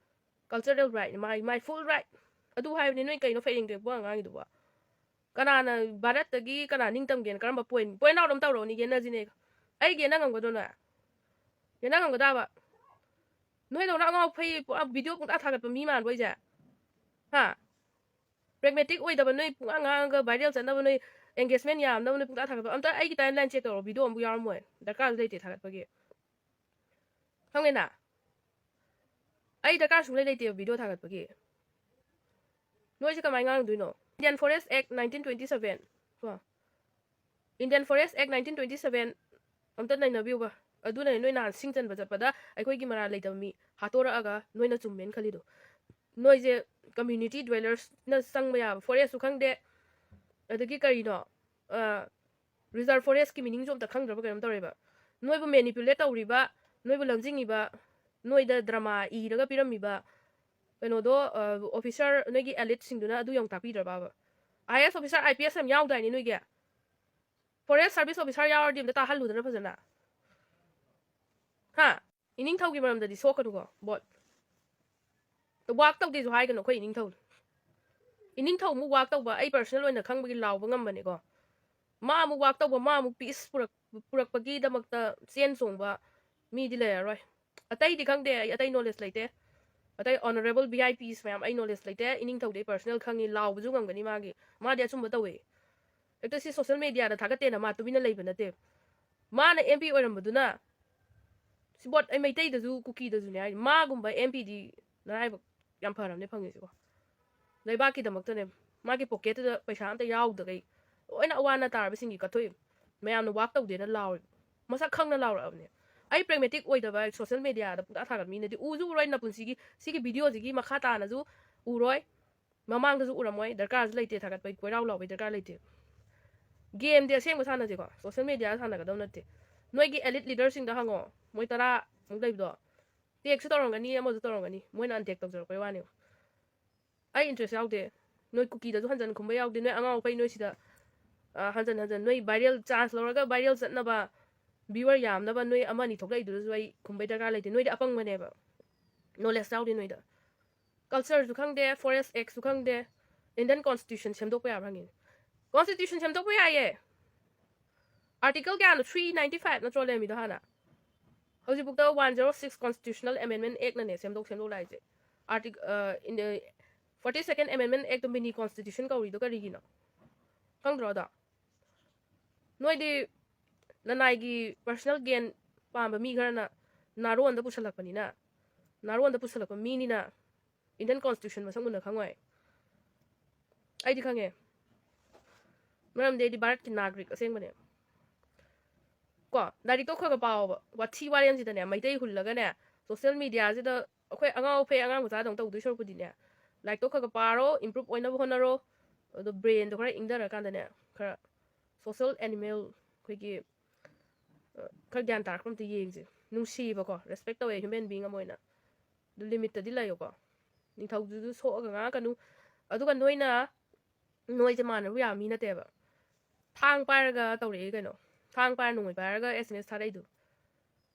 Cultural right, my, my full right꯫ ꯑꯗꯨ ꯍꯥꯏꯕꯅꯤ, ꯅꯣꯏ ꯀꯩꯅꯣ ꯐꯩꯔꯦꯡ ꯇꯨꯔꯦꯡ ꯄꯨꯡꯉꯥꯡ ꯉꯥꯡꯉꯤꯗꯨꯕꯣ? ꯀꯅꯥꯅ ꯚꯥꯔꯠꯇꯒꯤ ꯀꯅꯥ ꯅꯤꯡꯇꯝꯒꯦꯅ? ꯀꯔꯝꯕ ꯄꯣꯏꯟ, ꯄꯣꯏꯟ ꯑꯥꯎꯠ ꯑꯃ ꯇꯧꯔꯛꯎꯅꯦ, ꯌꯦꯠꯅꯁꯤꯅꯦ꯫ ꯑꯩ ꯌꯦꯠꯅ ꯉꯝꯒꯗ꯭ꯔꯣ ꯅꯣꯏ? ꯌꯦꯠꯅ ꯉꯝꯒꯗ꯭ꯔꯕ? ꯅꯣꯏꯗꯧꯅ ꯑꯉꯥꯎ ꯐꯩ ꯄꯨꯔꯥ ꯚꯤꯗꯤꯑꯣ ꯄꯨꯡꯇꯥ ꯊꯥꯒꯠꯄ ꯃꯤ ꯃꯥꯟꯕ꯭ꯔꯣ ꯑꯩꯁꯦ? ꯍꯥ? ꯄ꯭ꯔꯦꯒꯃꯦꯇꯤꯛ ꯑꯣꯏꯗꯕ, ꯅꯣꯏ ꯄꯨꯡꯉꯥꯡ ꯉꯥꯡꯉꯒ ꯚꯥꯏꯔꯦꯜ ꯆꯠꯅꯕ, ꯅꯣꯏ ꯑꯦꯡꯒꯦꯖꯃꯦꯟ ꯌꯥꯝꯅꯕ ꯅꯣꯏ ꯄꯨꯡꯇꯥ ꯊꯥꯒꯠꯄ꯫ ꯑꯝꯇ ꯑꯩꯒꯤ ꯇꯥꯏꯝ ꯂꯥꯏꯟ ꯆꯦꯛ ꯇꯧꯔꯣ, ꯚꯤꯗꯤꯑꯣ ꯑꯃꯕꯨ ꯌꯥꯎꯔꯝꯃꯣꯏ, ꯗꯔꯀꯥꯔꯁꯨ ꯂꯩꯇꯦ ꯊꯥꯒꯠꯄꯒꯤ꯫ ꯈꯪꯉꯦꯅ? ꯑꯩ ꯗꯔꯀꯥꯔ ꯁꯨꯡꯂꯩ ꯂꯩꯇꯦꯕ ꯚꯤꯗꯤꯑꯣ ꯊꯥꯒꯠꯄꯒꯤ꯫ ꯅꯣꯏꯁꯦ ꯀꯃꯥꯏꯅ ꯉꯥꯡꯗꯣꯏꯅꯣ? Indian Forest Act nineteen twenty seven ꯀꯣ, Indian Forest Act nineteen twenty seven ꯑꯝꯇ ꯅꯩꯅꯕꯤꯌꯨꯕ꯫ ꯑꯗꯨꯅꯅꯦ ꯅꯣꯏ ꯅꯍꯥꯟ ꯁꯤꯡ ꯆꯟꯕ ꯆꯠꯄꯗ ꯑꯩꯈꯣꯏꯒꯤ ꯃꯔꯥꯜ ꯂꯩꯇꯕ ꯃꯤ ꯍꯥꯠꯇꯣꯔꯛꯑꯒ ꯅꯣꯏꯅ ꯆꯨꯝꯃꯦꯅ ꯈꯜꯂꯤꯗꯣ꯫ ꯅꯣꯏꯁꯦ community dwellersꯅ ꯆꯪꯕ ꯌꯥꯕ forestꯁꯨ ꯈꯪꯗꯦ, ꯑꯗꯒꯤ ꯀꯔꯤꯅꯣ, reserve forestꯀꯤ meaningꯁꯨ ꯑꯝꯇ ꯈꯪꯗ꯭ꯔꯕ ꯀꯩꯅꯣꯝ ꯇꯧꯔꯦꯕ꯫ ꯅꯣꯏꯕꯨ manipulate ꯇꯧꯔꯤꯕ ꯅꯣꯏꯕꯨ ꯂꯝꯖꯤꯡꯉꯤꯕ, ꯅꯣꯏꯗ ꯗ꯭ꯔꯃꯥ ꯏꯔꯒ ꯄꯤꯔꯝꯃꯤꯕ ꯀꯩꯅꯣꯗꯣ, ꯑꯣꯐꯤꯁꯥꯔ, ꯅꯣꯏꯒꯤ ꯑꯦꯂꯤꯠꯁꯤꯡꯗꯨꯅ ꯑꯗꯨ ꯌꯥꯝ ꯇꯥꯛꯄꯤꯗ꯭ꯔꯕꯕ? ꯑꯥꯏ ꯑꯦꯁ ꯑꯣꯐꯤꯁꯥꯔ, ꯑꯥꯏ ꯄꯤ ꯑꯦꯁ ꯌꯥꯝ ꯌꯥꯎꯗꯥꯏꯅꯦ ꯅꯣꯏꯒꯤ? ꯐꯣꯔꯦꯁ ꯁꯥꯔꯚꯤꯁ ꯑꯣꯐꯤꯁꯥꯔ ꯌꯥꯎꯔꯗꯤ ꯑꯝꯇ ꯇꯥꯍꯜꯂꯨꯗꯅ ꯐꯖꯅ꯫ ꯍꯥ? ꯏꯅꯤꯡꯊꯧꯒꯤ ꯃꯔꯝꯗꯗꯤ ꯁꯣꯛꯀꯅꯨꯀꯣ, ꯕꯣꯠ꯫ ꯋꯥꯛ ꯇꯧꯗꯦꯁꯨ ꯍꯥꯏꯒꯅꯨ ꯑꯩꯈꯣꯏ ꯏꯅꯤꯡꯊꯧꯗꯣ꯫ ꯏꯅꯤꯡꯊꯧ ꯑꯃꯨꯛ ꯋꯥꯛ ꯇꯧꯕ, ꯑꯩ ꯄꯔꯁꯅꯦꯜ ꯑꯣꯏꯅ ꯈꯪꯕꯒꯤ ꯂꯥꯎꯕ ꯉꯝꯕꯅꯦꯀꯣ꯫ ꯃꯥ ꯑꯃꯨꯛ ꯋꯥꯛ ꯇꯧꯕ, ꯃꯥ ꯑꯃꯨꯛ ꯄꯤꯁ ꯄꯨꯔꯛ-, ꯄꯨꯔꯛꯄꯒꯤꯗꯃꯛꯇ ꯆꯦꯟ ꯆꯣꯡꯕ ꯃꯤꯗꯤ ꯂꯩꯔꯔꯣꯏ꯫ ꯑꯇꯩꯗꯤ ꯈꯪꯗꯦ, ꯑꯩ ꯑꯇꯩ ꯅꯣꯂꯦꯖ ꯂꯩꯇꯦ꯫ ꯑꯇꯩ ꯑꯣꯅꯔꯦꯕꯜ ꯚꯤ ꯑꯥꯏ ꯄꯤꯁ ꯃꯌꯥꯝ ꯑꯩ ꯅꯣꯂꯦꯖ ꯂꯩꯇꯦ꯫ ꯏꯅꯤꯡꯊꯧꯗꯤ ꯑꯩ ꯄꯔꯁꯅꯦꯜ ꯈꯪꯉꯤ, ꯂꯥꯎꯕꯁꯨ ꯉꯝꯒꯅꯤ ꯃꯥꯒꯤ꯫ ꯃꯥꯗꯤ ꯑꯆꯨꯝꯕ ꯇꯧꯋꯦ꯫ ꯍꯦꯛꯇ ꯁꯤ ꯁꯣꯁꯦꯜ ꯃꯦꯗꯤꯌꯥꯗ ꯊꯥꯒꯠꯇꯦꯅ ꯃꯥ ꯇꯨꯃꯤꯟꯅ ꯂꯩꯕ ꯅꯠꯇꯦ꯫ ꯃꯥꯅ ꯑꯦꯝ ꯄꯤ ꯑꯣꯏꯔꯝꯕꯗꯨꯅ, ꯁꯤ ꯕꯣꯠ ꯑꯩ ꯃꯩꯇꯩꯗꯁꯨ ꯀꯨꯀꯤꯗꯁꯨꯅꯦ ꯍꯥꯏ, ꯃꯥꯒꯨꯝꯕ ꯑꯦꯝ ꯄꯤꯗꯤ ꯅꯔꯥꯏꯕꯛ ꯌꯥꯝ ꯐꯔꯕꯅꯦ ꯐꯪꯉꯤꯁꯤꯀꯣ꯫ ꯂꯩꯕꯥꯛꯀꯤꯗꯃꯛꯇꯅꯦ, ꯃꯥꯒꯤ ꯄꯣꯀꯦꯠꯇꯨꯗ ꯄꯩꯁꯥ ꯑꯝꯇ ꯌꯥꯎꯗꯈꯩ ꯂꯣꯏꯅ ꯑꯋꯥ ꯑꯅꯥ ꯇꯥꯔꯕꯁꯤꯡꯒꯤ ꯀꯠꯊꯣꯛꯏ꯫ ꯃꯌꯥꯝꯅ ꯋꯥꯛ ꯇꯧꯗꯦꯅ ꯂꯥꯎꯔꯤ, ꯃꯁꯛ ꯈꯪꯅ ꯂꯥꯎꯔꯛꯑꯕꯅꯦ꯫ ꯑꯩ ꯄ꯭ꯔꯦꯒꯃꯦꯇꯤꯛ ꯑꯣꯏꯗꯕ ꯁꯣꯁꯦꯜ ꯃꯦꯗꯤꯌꯥꯗ ꯄꯨꯡꯇꯥ ꯊꯥꯒꯠ ꯃꯤꯅꯗꯤ ꯎꯁꯨ ꯎꯔꯣꯏ, ꯅꯄꯨꯟꯁꯤꯒꯤ ꯁꯤꯒꯤ ꯚꯤꯗꯤꯑꯣꯁꯤꯒꯤ ꯃꯈꯥ ꯇꯥꯅꯁꯨ ꯎꯔꯣꯏ, ꯃꯃꯥꯡꯗꯁꯨ ꯎꯔꯝꯃꯣꯏ꯫ ꯗꯔꯀꯥꯔꯁꯨ ꯂꯩꯇꯦ, ꯊꯥꯒꯠꯄꯒꯤ ꯀꯣꯏꯔꯥꯎ ꯂꯥꯎꯕꯒꯤ ꯗꯔꯀꯥꯔ ꯂꯩꯇꯦ꯫ ꯒꯦꯝꯗꯤ ꯑꯁꯦꯡꯕ ꯁꯥꯟꯅꯁꯦꯀꯣ, ꯁꯣꯁꯦꯜ ꯃꯦꯗꯤꯌꯥꯗ ꯁꯥꯟꯅꯒꯗꯧ ꯅꯠꯇꯦ꯫ ꯅꯣꯏꯒꯤ ꯑꯦꯂꯤꯠ ꯂꯤꯗꯔꯁꯤꯡꯗ ꯍꯪꯉꯣ, ꯃꯣꯏ ꯇꯔꯥꯃꯨꯛ ꯂꯩꯕꯗꯣ꯫ ꯇꯦꯛꯁꯨ ꯇꯧꯔꯝꯒꯅꯤ, ꯑꯃꯁꯨ ꯇꯧꯔꯝꯒꯅꯤ, ꯃꯣꯏꯅ ꯑꯟꯇꯦꯛ ꯇꯧꯖꯔꯛꯄꯩ ꯋꯥꯅꯦꯕ꯫ ꯑꯩ ꯏꯟꯇꯔꯦꯁ ꯌꯥꯎꯗꯦ꯫ ꯅꯣꯏ ꯀꯨꯀꯤꯗꯁꯨ ꯍꯟꯖꯟ ꯈꯨꯝꯕ ꯌꯥꯎꯗꯦ꯫ ꯅꯣꯏ ꯑꯉꯥꯎ ꯑꯐꯩ ꯅꯣꯏ ꯁꯤꯗ, ꯑ, ꯍꯟꯖꯟ ꯍꯟꯖꯟ ꯅꯣꯏ ꯚꯥꯏꯔꯦꯜ ꯆꯥꯟꯁ ꯂꯧꯔꯒ ꯚꯥꯏꯔꯦꯜ ꯆꯠꯅꯕ, ꯚ꯭ꯌꯨꯋꯔ ꯌꯥꯝꯅꯕ ꯅꯣꯏ ꯑꯃ ꯑꯅꯤ ꯊꯣꯛꯂꯛꯏꯗꯨꯗꯁꯨ ꯑꯩ ꯈꯨꯝꯕꯩ ꯗꯔꯀꯥꯔ ꯂꯩꯇꯦ꯫ ꯅꯣꯏꯗꯤ ꯑꯄꯪꯕꯅꯦꯕ, ꯅꯣꯂꯦꯖ ꯌꯥꯎꯗꯦ ꯅꯣꯏꯗ꯫ ꯀꯜꯆꯔꯁꯨ ꯈꯪꯗꯦ, ꯐꯣꯔꯦꯁ ꯑꯦꯛꯁꯨ ꯈꯪꯗꯦ, ꯏꯟꯗꯤꯌꯟ ꯀꯣꯟꯁꯇꯤꯇ꯭ꯌꯨꯁꯟ ꯁꯦꯝꯗꯣꯛꯄ ꯌꯥꯕ꯭ꯔꯥ ꯍꯪꯉꯤꯅꯦ꯫ ꯀꯣꯟꯁꯇꯤꯇ꯭ꯌꯨꯁꯟ ꯁꯦꯝꯗꯣꯛꯄ ꯌꯥꯏꯌꯦ꯫ ꯑꯥꯔꯇꯤꯀꯜ ꯀꯌꯥꯅꯣ? ꯊ꯭ꯔꯤ ꯅꯥꯏꯟꯇꯤ ꯐꯥꯏꯚ ꯅꯠꯇ꯭ꯔꯣ ꯂꯩꯔꯝꯃꯤꯗꯣ ꯍꯥꯟꯅ? ꯍꯧꯖꯤꯛꯐꯥꯎꯗ ꯋꯥꯟ ꯖꯦꯔꯣ ꯁꯤꯛꯁ ꯀꯣꯟꯁꯇꯤꯇ꯭ꯌꯨꯁꯅꯦꯜ ꯑꯦꯃꯦꯟꯃꯦꯟ ꯑꯦꯛꯅꯅꯦ ꯁꯦꯝꯗꯣꯛ ꯁꯦꯝꯗꯣꯛ ꯂꯥꯛꯏꯁꯦ꯫ Article-, uh, in the forty second amendment act ꯇꯣ ꯃꯤꯅꯤ ꯀꯣꯟꯁꯇꯤꯇ꯭ꯌꯨꯁꯟ ꯀꯧꯔꯤꯗꯣ ꯀꯔꯤꯒꯤꯅꯣ? ꯈꯪꯗ꯭ꯔꯣ ꯑꯗꯣ? ꯅꯣꯏꯗꯤ ꯂꯅꯥꯏꯒꯤ ꯄꯔꯁꯅꯦꯜ ꯒꯦꯟ ꯄꯥꯝꯕ ꯃꯤ ꯈꯔꯅ ꯅꯥꯔꯣꯟꯗ ꯄꯨꯁꯜꯂꯛꯄꯅꯤꯅ, ꯅꯥꯔꯣꯟꯗ ꯄꯨꯁꯜꯂꯛꯄ ꯃꯤꯅꯤꯅ ꯏꯟꯗꯤꯌꯟ ꯀꯣꯟꯁꯇꯤꯇ꯭ꯌꯨꯁꯟ ꯃꯁꯛ ꯃꯨꯟꯅ ꯈꯪꯉꯣꯏ꯫ ꯑꯩꯗꯤ ꯈꯪꯉꯦ, ꯃꯔꯝꯗꯤ ꯑꯩꯗꯤ ꯚꯥꯔꯠꯀꯤ ꯅꯥꯒꯔꯤꯛ ꯑꯁꯦꯡꯕꯅꯦ꯫ ꯀꯣ, ꯂꯥꯏꯔꯤꯛꯇꯣ ꯈꯔ ꯈꯔ ꯄꯥꯎꯕ꯫ ꯋꯥꯊꯤ ꯋꯥꯔꯦꯝꯁꯤꯗꯅꯦ, ꯃꯩꯇꯩ ꯍꯨꯜꯂꯒꯅꯦ, ꯁꯣꯁꯦꯜ ꯃꯦꯗꯤꯌꯥꯁꯤꯗ ꯑꯩꯈꯣꯏ ꯑꯉꯥꯎ ꯑꯐꯩ ꯑꯉꯥꯡ ꯃꯆꯥꯗꯧꯅ ꯇꯧꯗꯣꯏ ꯁꯔꯨꯛꯄꯨꯗꯤꯅꯦ, ꯂꯥꯏꯔꯤꯛꯇꯣ ꯈꯔ ꯈꯔ ꯄꯥꯔꯣ, ꯏꯝꯄ꯭ꯔꯨꯞ ꯑꯣꯏꯅꯕ ꯍꯣꯠꯅꯔꯣ꯫ ꯑꯗꯣ ꯕ꯭ꯔꯦꯟꯗꯣ ꯈꯔ ꯏꯪꯊꯔꯀꯥꯟꯗꯅꯦ, ꯈꯔ ꯁꯣꯁꯦꯜ ꯑꯦꯅꯤꯃꯦꯜ, ꯑꯩꯈꯣꯏꯒꯤ ꯈꯔ ꯒ꯭ꯌꯥꯟ ꯇꯥꯔꯛꯄ ꯑꯝꯇ ꯌꯦꯡꯁꯦ꯫ ꯅꯨꯡꯁꯤꯕꯀꯣ, ꯔꯦꯁꯄꯦꯛ ꯇꯧꯋꯦ ꯍ꯭ꯌꯨꯃꯦꯟ ꯕꯤꯡ ꯑꯃ ꯑꯣꯏꯅ꯫ ꯑꯗꯨ ꯂꯤꯃꯤꯠꯇꯗꯤ ꯂꯩꯌꯨꯀꯣ꯫ ꯅꯤꯡꯊꯧꯗꯨꯁꯨ ꯁꯣꯛꯑꯒ ꯉꯥꯡꯉꯛꯀꯅꯨ꯫ ꯑꯗꯨꯒ ꯅꯣꯏꯅ, ꯅꯣꯏꯁꯦ ꯃꯥꯟꯅꯔꯨ ꯌꯥꯕ ꯃꯤ ꯅꯠꯇꯦꯕ꯫ ꯊꯥꯡ ꯄꯥꯏꯔꯒ ꯇꯧꯔꯛꯑꯦ ꯀꯩꯅꯣ꯫ ꯊꯥꯡ ꯄꯥꯏꯔ ꯅꯣꯡꯃꯩ ꯄꯥꯏꯔꯒ ꯑꯦꯁ ꯑꯦꯝ ꯑꯦꯁ ꯊꯥꯔꯛꯏꯗꯣ꯫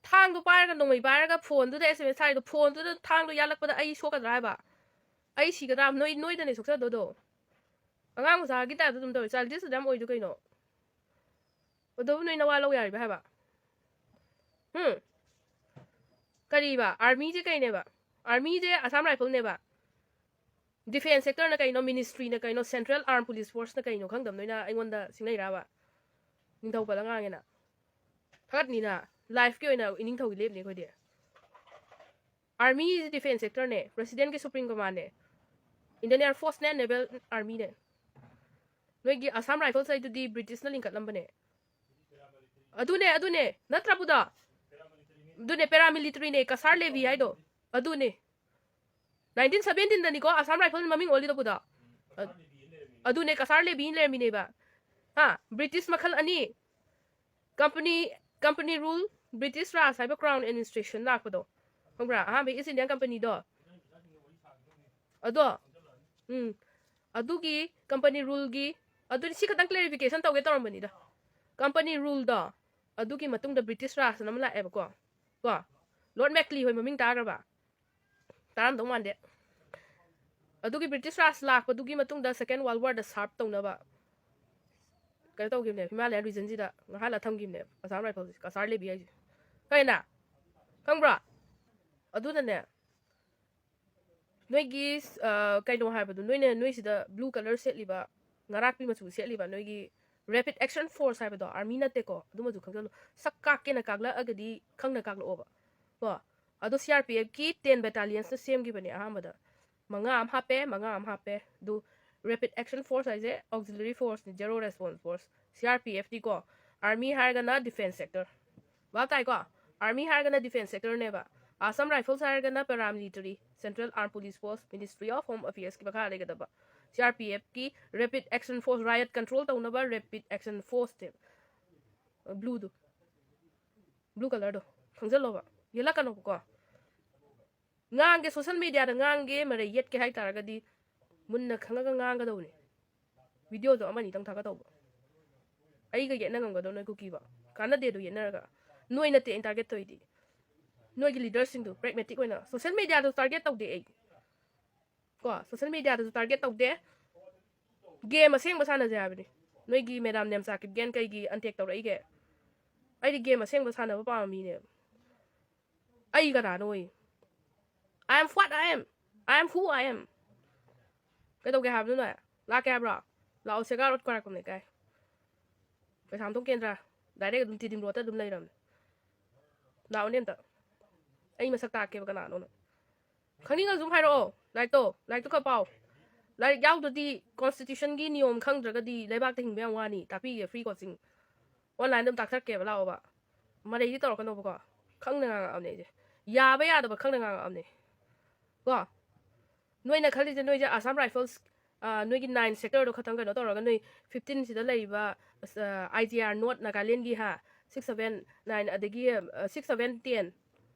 ꯊꯥꯡꯗꯣ ꯄꯥꯏꯔꯒ ꯅꯣꯡꯃꯩ ꯄꯥꯏꯔꯒ ꯐꯣꯟꯗꯨꯗ ꯑꯦꯁ ꯑꯦꯝ ꯑꯦꯁ ꯊꯥꯔꯛꯏꯗꯣ, ꯐꯣꯟꯗꯨꯗ ꯊꯥꯡꯗꯣ ꯌꯥꯜꯂꯛꯄꯗ ꯑꯩ ꯁꯣꯛꯀꯗ꯭ꯔꯥ ꯍꯥꯏꯕ? ꯑꯩ ꯁꯤꯒꯗ꯭ꯔꯥ ꯍꯥꯏꯕ? ꯅꯣꯏ, ꯅꯣꯏꯗꯅꯦ ꯁꯣꯛꯆꯗꯣꯏꯗꯣ꯫ ꯑꯉꯥꯡ ꯃꯆꯥꯒꯤ ꯇꯥꯏꯞꯇ ꯑꯗꯨꯝ ꯇꯧꯋꯦ꯫ ꯆꯥꯏꯜꯗꯤꯁ ꯑꯗꯨ ꯌꯥꯝ ꯑꯣꯏꯗꯣ ꯀꯩꯅꯣ? ꯑꯗꯨꯕꯨ ꯅꯣꯏ ꯅꯋꯥ ꯂꯧ ꯌꯥꯔꯤꯕ ꯍꯥꯏꯕ? ꯎꯝ? ꯀꯔꯤꯕ? ꯑꯥꯔꯃꯤꯁꯦ ꯀꯩꯅꯦꯕ? ꯑꯥꯔꯃꯤꯁꯦ ꯑꯁꯥꯝ ꯔꯥꯏꯐꯜꯅꯦꯕ꯫ ꯗꯤꯐꯦꯟꯁ ꯁꯦꯛꯇꯔꯅ ꯀꯩꯅꯣ? ꯃꯤꯅꯤꯁꯇ꯭ꯔꯤꯅ ꯀꯩꯅꯣ? ꯁꯦꯟꯇ꯭ꯔꯦꯜ ꯑꯥꯔꯝ ꯄꯨꯂꯤꯁ ꯐꯣꯔꯁꯅ ꯀꯩꯅꯣ ꯈꯪꯗꯕ ꯅꯣꯏꯅ ꯑꯩꯉꯣꯟꯗ ꯁꯤꯡꯅꯩꯔꯕ? ꯅꯤꯡꯊꯧ ꯄꯜꯂ ꯉꯥꯡꯉꯦꯅ꯫ ꯊꯥꯒꯠꯅꯤꯅ꯫ ꯂꯥꯏꯐꯀꯤ ꯑꯣꯏꯅ ꯏꯅꯤꯡꯊꯧꯒꯤ ꯂꯦꯞꯅꯤ ꯑꯩꯈꯣꯏꯗꯤ꯫ ꯑꯥꯔꯃꯤꯁꯤ ꯗꯤꯐꯦꯟꯁ ꯁꯦꯛꯇꯔꯅꯦ, ꯄ꯭ꯔꯦꯁꯤꯗꯦꯟꯒꯤ ꯁꯨꯄ꯭ꯔꯤꯝ ꯀꯃꯥꯟꯅꯦ, ꯏꯟꯗꯤꯌꯟ ꯑꯦꯌꯔ ꯐꯣꯔꯁꯅꯦ, ꯅꯦꯚꯦꯜ ꯑꯥꯔꯃꯤꯅꯦ꯫ ꯅꯣꯏꯒꯤ ꯑꯁꯥꯝ ꯔꯥꯏꯐꯜꯁ ꯍꯥꯏꯗꯨꯗꯤ ꯕ꯭ꯔꯤꯇꯤꯁꯅ ꯂꯤꯡꯈꯠꯂꯝꯕꯅꯦ꯫ ꯑꯗꯨꯅꯦ, ꯑꯗꯨꯅꯦ, ꯅꯠꯇ꯭ꯔꯥ ꯄꯨꯗ? ꯑꯗꯨꯅꯦ, ꯄꯦꯔꯥꯃꯤꯂꯤꯇꯔꯤꯅꯦ, ꯀꯁꯥꯔ ꯂꯦꯚꯤ ꯍꯥꯏꯗꯣ꯫ ꯑꯗꯨꯅꯦ꯫ ꯅꯥꯏꯟꯇꯤꯟ ꯁꯚꯦꯟꯇꯤꯟꯗꯅꯤꯀꯣ ꯑꯁꯥꯝ ꯔꯥꯏꯐꯜ ꯃꯃꯤꯡ ꯑꯣꯜꯂꯤꯗꯣ ꯄꯨꯗ꯫ ꯑ-, ꯑꯗꯨꯅꯦ, ꯀꯁꯥꯔ ꯂꯦꯚꯤ ꯂꯩꯔꯝꯃꯤꯅꯦꯕ꯫ ꯍꯥ? ꯕ꯭ꯔꯤꯇꯤꯁ ꯃꯈꯜ ꯑꯅꯤ꯫ ꯀꯝꯄꯅꯤ, ꯀꯝꯄꯅꯤ ꯔꯨꯜ, ꯕ꯭ꯔꯤꯇꯤꯁ ꯔꯥꯖ ꯍꯥꯏꯕ ꯀ꯭ꯔꯥꯎꯟ ꯑꯦꯗꯃꯤꯅꯤꯁꯇ꯭ꯔꯦꯁꯟ ꯂꯥꯛꯄꯗꯣ꯫ ꯈꯪꯕ꯭ꯔꯥ? ꯑꯍꯥꯟꯕ ꯏꯁ ꯏꯟꯗꯤꯌꯥꯟ ꯀꯝꯄꯅꯤꯗꯣ꯫ ꯑꯗꯣ, ꯎꯝ, ꯑꯗꯨꯒꯤ ꯀꯝꯄꯅꯤ ꯔꯨꯜꯒꯤ, ꯑꯗꯨꯗꯤ ꯁꯤ ꯈꯛꯇꯪ ꯀ꯭ꯂꯦꯔꯤꯐꯤꯀꯦꯁꯟ ꯇꯧꯒꯦ ꯇꯧꯔꯝꯕꯅꯤꯗ꯫ ꯀꯝꯄꯅꯤ ꯔꯨꯜꯗꯣ, ꯑꯗꯨꯒꯤ ꯃꯇꯨꯡꯗ ꯕ꯭ꯔꯤꯇꯤꯁ ꯔꯥꯖ ꯑꯃ ꯂꯥꯛꯑꯦꯕꯀꯣ꯫ ꯀꯣ? ꯂꯣꯔꯗ ꯃꯦꯛꯂꯤ ꯍꯣꯏ ꯃꯃꯤꯡ ꯇꯥꯈ꯭ꯔꯕ? ꯇꯥꯔꯝꯗꯧ ꯃꯥꯟꯗꯦ꯫ ꯑꯗꯨꯒꯤ ꯕ꯭ꯔꯤꯇꯤꯁ ꯔꯥꯖ ꯂꯥꯛꯄꯗꯨꯒꯤ ꯃꯇꯨꯡꯗ ꯁꯦꯀꯦꯟ ꯋꯥꯔꯜ ꯋꯥꯔꯗ ꯁꯥꯔꯞ ꯇꯧꯅꯕ ꯀꯩꯅꯣ ꯇꯧꯈꯤꯕꯅꯦꯕ, ꯍꯤꯃꯥꯂꯌꯥꯟ ꯔꯤꯖꯟꯁꯤꯗ ꯉꯥꯏꯍꯥꯜꯂ ꯊꯝꯈꯤꯕꯅꯦꯕ ꯑꯁꯥꯝ ꯔꯥꯏꯐꯜꯁꯦ, ꯀꯁꯥꯔ ꯂꯦꯕꯤ ꯍꯥꯏꯁꯦ꯫ ꯈꯪꯉꯦꯅ? ꯈꯪꯕ꯭ꯔꯣ? ꯑꯗꯨꯅꯅꯦ, ꯅꯣꯏꯒꯤ, ꯑ, ꯀꯩꯅꯣ ꯍꯥꯏꯕꯗꯣ, ꯅꯣꯏꯅ, ꯅꯣꯏꯁꯤꯗ ꯕ꯭ꯂꯨ ꯀꯂꯔ ꯁꯦꯠꯂꯤꯕ, ꯉꯔꯥꯛꯄꯤ ꯃꯆꯨ ꯁꯦꯠꯂꯤꯕ ꯅꯣꯏꯒꯤ ꯔꯦꯄꯤꯗ ꯑꯦꯛꯁꯟ ꯐꯣꯔꯁ ꯍꯥꯏꯕꯗꯣ, ꯑꯥꯔꯃꯤ ꯅꯠꯇꯦꯀꯣ, ꯑꯗꯨꯃꯁꯨ ꯈꯪꯖꯜꯂꯨ꯫ ꯁꯛ ꯀꯥꯛꯀꯦꯅ ꯀꯥꯛꯂꯛꯑꯒꯗꯤ ꯈꯪꯅ ꯀꯥꯛꯂꯛꯑꯣꯕ ꯀꯣ꯫ ꯑꯗꯣ ꯁꯤ ꯑꯥꯔ ꯄꯤ ꯑꯦꯐꯀꯤ ꯇꯦꯟ ꯕꯦꯇꯥꯂꯤꯌꯟꯁꯅ ꯁꯦꯝꯈꯤꯕꯅꯦ ꯑꯍꯥꯟꯕꯗ꯫ ꯃꯉꯥ ꯑꯃ ꯍꯥꯞꯄꯦ, ꯃꯉꯥ ꯑꯃ ꯍꯥꯞꯄꯦ꯫ ꯑꯗꯨ ꯔꯦꯄꯤꯗ ꯑꯦꯛꯁꯟ ꯐꯣꯔꯁ ꯍꯥꯏꯁꯦ ꯑꯣꯛꯁꯤꯂꯔꯤ ꯐꯣꯔꯁꯅꯤ, zero response force. C R P ꯑꯦꯐꯇꯤꯀꯣ, ꯑꯥꯔꯃꯤ ꯍꯥꯏꯔꯒꯅ ꯗꯤꯐꯦꯟꯁ ꯁꯦꯛꯇꯔ꯫ ꯚꯥꯞ ꯇꯥꯏꯀꯣ? ꯑꯥꯔꯃꯤ ꯍꯥꯏꯔꯒꯅ ꯗꯤꯐꯦꯟꯁ ꯁꯦꯛꯇꯔꯅꯦꯕ꯫ ꯑꯁꯥꯝ ꯔꯥꯏꯐꯜꯁ ꯍꯥꯏꯔꯒꯅ paramilitary, central armed police force, ministry of home ꯑꯦꯐꯤꯌꯔꯁꯀꯤ ꯃꯈꯥ ꯂꯩꯒꯗꯕ꯫ ꯁꯤ ꯑꯥꯔ ꯄꯤ ꯑꯦꯐꯀꯤ rapid action force, riot control ꯇꯧꯅꯕ ꯔꯦꯄꯤꯗ ꯑꯦꯛꯁꯟ ꯐꯣꯔꯁꯅꯦꯕ꯫ ꯕ꯭ꯂꯨꯗꯨ꯫ Blue colourꯗꯣ ꯈꯪꯖꯜꯂꯣꯕ, ꯌꯦꯠꯂꯛꯀꯅꯣꯕꯀꯣ꯫ ꯉꯥꯡꯒꯦ, social mediaꯗ ꯉꯥꯡꯒꯦ, ꯃꯔꯩ ꯌꯦꯠꯀꯦ ꯍꯥꯏꯇꯥꯔꯒꯗꯤ ꯃꯨꯟꯅ ꯈꯪꯉꯒ ꯉꯥꯡꯒꯗꯧꯅꯤ꯫ Videoꯗꯣ ꯑꯃꯅꯤꯇꯪ ꯊꯥꯒꯠꯇꯧꯕ꯫ ꯑꯩꯒ ꯌꯦꯠꯅ ꯉꯝꯒꯗ꯭ꯔꯣ ꯅꯣꯏ ꯀꯨꯀꯤꯕ? ꯀꯥꯟꯅꯗꯦ ꯑꯗꯨ ꯌꯦꯠꯅꯔꯒ꯫ ꯅꯣꯏ ꯅꯠꯇꯦ ꯑꯩꯅ target ꯇꯧꯔꯤꯗꯤ꯫ ꯅꯣꯏꯒꯤ leaderꯁꯤꯡꯗꯣ pragmatic ꯑꯣꯏꯅ꯫ Social mediaꯗꯁꯨ target ꯇꯧꯗꯦ ꯑꯩ꯫ ꯀꯣ, social mediaꯗꯁꯨ target ꯇꯧꯗꯦ꯫ Game ꯑꯁꯦꯡꯕ ꯁꯥꯟꯅꯁꯦ ꯍꯥꯏꯕꯅꯤ꯫ ꯅꯣꯏꯒꯤ madam ꯅꯦꯝꯆꯥ ꯀꯤꯞꯒꯦꯟ ꯀꯩꯒꯤ untagged ꯇꯧꯔꯛꯏꯒꯦ? ꯑꯩꯗꯤ game ꯑꯁꯦꯡꯕ ꯁꯥꯟꯅꯕ ꯄꯥꯝꯕ ꯃꯤꯅꯦꯕ꯫ ꯑꯩ ꯀꯅꯥꯅꯣ ꯑꯩ? I am what I am. I am who I am. ꯀꯩꯗꯧꯒꯦ ꯍꯥꯏꯕꯅꯣ ꯅꯣꯏ? ꯂꯥꯛꯀꯦ ꯍꯥꯏꯕ꯭ꯔꯣ? ꯂꯥꯛꯑꯣ, ꯁꯦꯒꯥ ꯔꯣꯗ ꯀꯣꯏꯔꯛꯄꯅꯦ ꯀꯥꯏ꯫ ꯀꯩꯁꯥꯝꯊꯣꯡ ꯀꯦꯟꯗ꯭ꯔ꯫ Direct ꯑꯗꯨꯝ ꯇꯤꯗꯤꯝ ꯔꯣꯗꯇ ꯑꯗꯨꯝ ꯂꯩꯔꯕꯅꯦ꯫ ꯂꯥꯛꯑꯣꯅꯦ ꯑꯝꯇ꯫ ꯑꯩ ꯃꯁꯛ ꯇꯥꯛꯀꯦꯕ ꯀꯅꯥꯅꯣꯅ꯫ ꯈꯪꯅꯤꯡꯉꯁꯨ ꯑꯗꯨꯝ ꯍꯥꯏꯔꯛꯑꯣ꯫ ꯂꯥꯏꯔꯤꯛꯇꯣ, ꯂꯥꯏꯔꯤꯛꯇꯣ ꯈꯔ ꯄꯥꯎ꯫ ꯂꯥꯏꯔꯤꯛ ꯌꯥꯎꯗ꯭ꯔꯗꯤ constitutionꯒꯤ ꯅꯤꯌꯣꯝ ꯈꯪꯗ꯭ꯔꯒꯗꯤ ꯂꯩꯕꯥꯛꯇ ꯍꯤꯡꯕ ꯌꯥꯝ ꯋꯥꯅꯤ꯫ ꯇꯥꯛꯄꯤꯒꯦ, free coaching꯫ Onlineꯗ ꯑꯗꯨꯝ ꯇꯥꯛꯊꯔꯛꯀꯦꯕ, ꯂꯥꯛꯑꯣꯕ꯫ ꯃꯔꯩꯗꯤ ꯇꯧꯔꯛꯀꯅꯣꯕꯀꯣ꯫ ꯈꯪꯅ ꯉꯥꯡꯉꯛꯑꯕꯅꯦ ꯑꯩꯁꯦ꯫ ꯌꯥꯕ ꯌꯥꯗꯕ ꯈꯪꯅ ꯉꯥꯡꯉꯛꯑꯕꯅꯦ꯫ ꯀꯣ? ꯅꯣꯏꯅ ꯈꯜꯂꯤꯁꯦ ꯅꯣꯏꯁꯦ Assam Rifles, ꯑ, ꯅꯣꯏꯒꯤ nine sectorꯗꯣ ꯈꯛꯇꯪ ꯀꯩꯅꯣ ꯇꯧꯔꯒ ꯅꯣꯏ fifteenꯁꯤꯗ ꯂꯩꯔꯤꯕ, ꯑ, IGR North Nagalandꯒꯤ ꯍꯥ, six seven nine ꯑꯗꯒꯤ, ꯑ, six seven ten